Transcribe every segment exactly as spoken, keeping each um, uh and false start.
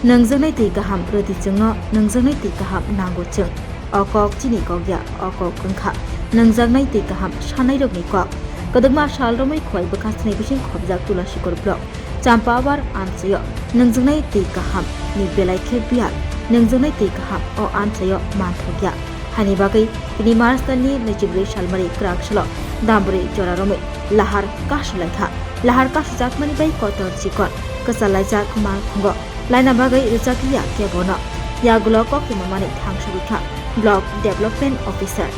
Nungjaknai twi kaham rwdi chwngno, nungjaknai twi kaham nango chwng. O kok chini kok ya, o kok wngkha nungjaknai twi kaham sanairokni kok. Kwdwkma sal romwi khowai bwkha sini bising khobjak Tulashikor block Champawar amchaio nungjaknai twi kaham ni belai khe biyal nungjaknai twi kaham o amchaio manthokya. Hani bagwi tini March talni naichibrwi salmari kwrak salo dambri jora romwi lahar kasu laikha. Lahar kasujakmani bai kotor chikon kwchalaijak malkhungo laina bagwi rwchakliya kebono. Yagulo kok tongmani thangsawi kha Block Development Officer.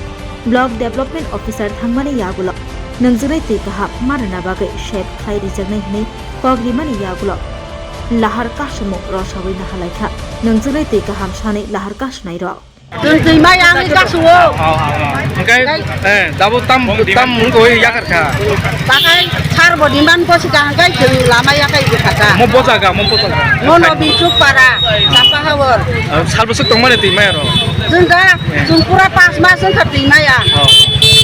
Block Development Officer thangmani yagulo nungjaknai twi kaham manrwna bagwi sep khlai rijaknai hwnwi kok rimani yagulo lahar kasumung rosawi nahalaikha nungjaknai twi kaham sanwi lahar kasunairok. Twi twi maya wngwi kasu o. Hwnkhe, eh, dabo tam, tam wngwi yakar kha. Bakai sar bo demand bo sika hwnkhe chwng lama yakai bwkha kha. Mo bojaga, mo bojaga. Mo no Bichuk para, Chapa Hawar. Ah, sal bwswk tongmani twi maya ro? Chwng da, chwng pura pas mas wngkha twi maya. Oh.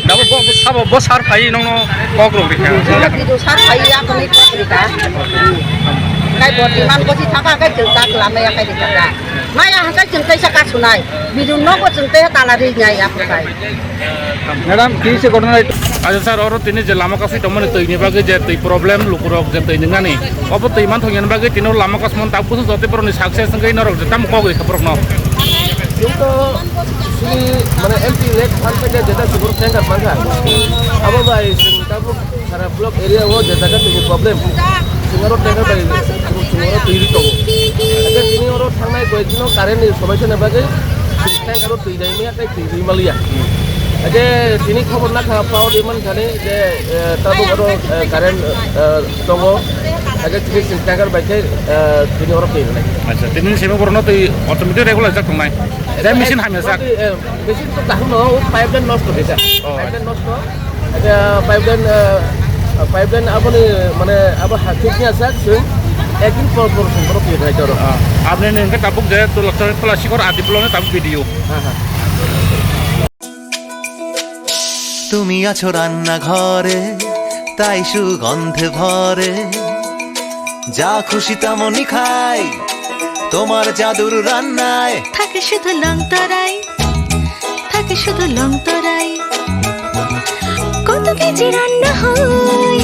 Dabo bo, bo sabo, bo sar phai nongno kok rok rikha. Chwng da bidu sar phai ya koni kok rikha. Kai bo demand bo si thaka kai chwng tak lama yakai rikha kha. Maya hwnkhe chwng teisa kasunai, bidun nogo chwng tei tala ri nai ya kwtai. Madam, kisa ghotona. Acha sir, oro tini je lama kasui tongmani twi ni bagwi je twi problem lukurok je twi nwngnani, obo twi manthokya ni bagwi tini oro lama kasumani tabuk bwswk joto borokni success wngwi norok je tamo kok rikha borokno. Chwng to sini mane M P rate phan phaikha jeta chwng borok tanker mankha. Abo bai chwng tabuk Sara block area o je jaga twi ni problem. Chwng oro tanker bai chwng oro twi ri tongo. Ake tini oro thangnai koi dino current ni somosya ni bagwi tanker o twi dai maya tei twi ri maliya. Ake tini khobor nakha power di man thani je, eh, tabuk oro, eh, current, eh, tongo. Ake tini chwng tanker bai khe, eh, tini oro twi rinai. Acha, tini simi borokno twi automatic regular jak tongnai. Jai machine hamya jak. Eh, machine to dahno pipeline nosto kisa. Oh. Pipeline nosto. Ada pipeline, eh, pipeline aboni mane abo ha thik ya sak sung. Ekdin por por sung borok ye nai toro. Ah, apni ni hwnkhe tabuk je Tulashikor adi block ni tabuk video. Ha, ha. তুমি আছো রান্নাঘরে, তাই সুগন্ধে ভরে। যা খুশি তেমনই খাই, তোমার জাদুর রান্নায়। থাকে শুধু লং তরাই, থাকে শুধু লং তরাই। কত কেজি রান্না হয়,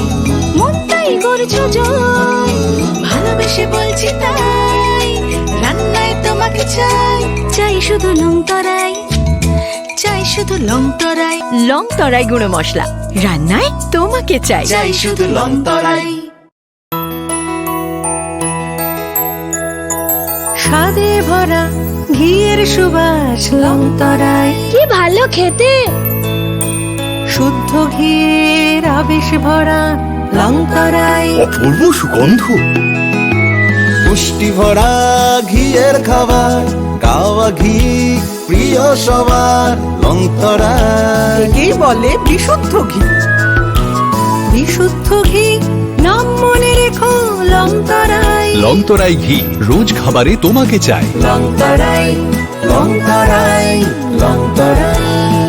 মনটাই করছো জয়। ভালোবেসে বলছি তাই, রান্নায় তোমাকে চাই। চাই শুধু লং তরাই, চাই শুধু লং তরাই। লং তরাই গুঁড়ো মশলা, রান্নায় তোমাকে চাই। চাই শুধু লং তরাই। স্বাদে ভরা ঘিয়ের সুবাস লং তরাই। কি ভালো খেতে! শুদ্ধ ঘিয়ের আবেশ ভরা লং তরাই। অপূর্ব সুগন্ধ। পুষ্টি ভরা ঘিয়ের খাবার, কাওয়া ঘি প্রিয় সবার লং তরাই। একেই বলে বিশুদ্ধ ঘি। বিশুদ্ধ ঘি, নাম মনে রেখো লং তরাই। লং তরাই ঘি, রোজ খাবারে তোমাকে চাই। লং তরাই, লং তরাই, লং তরাই।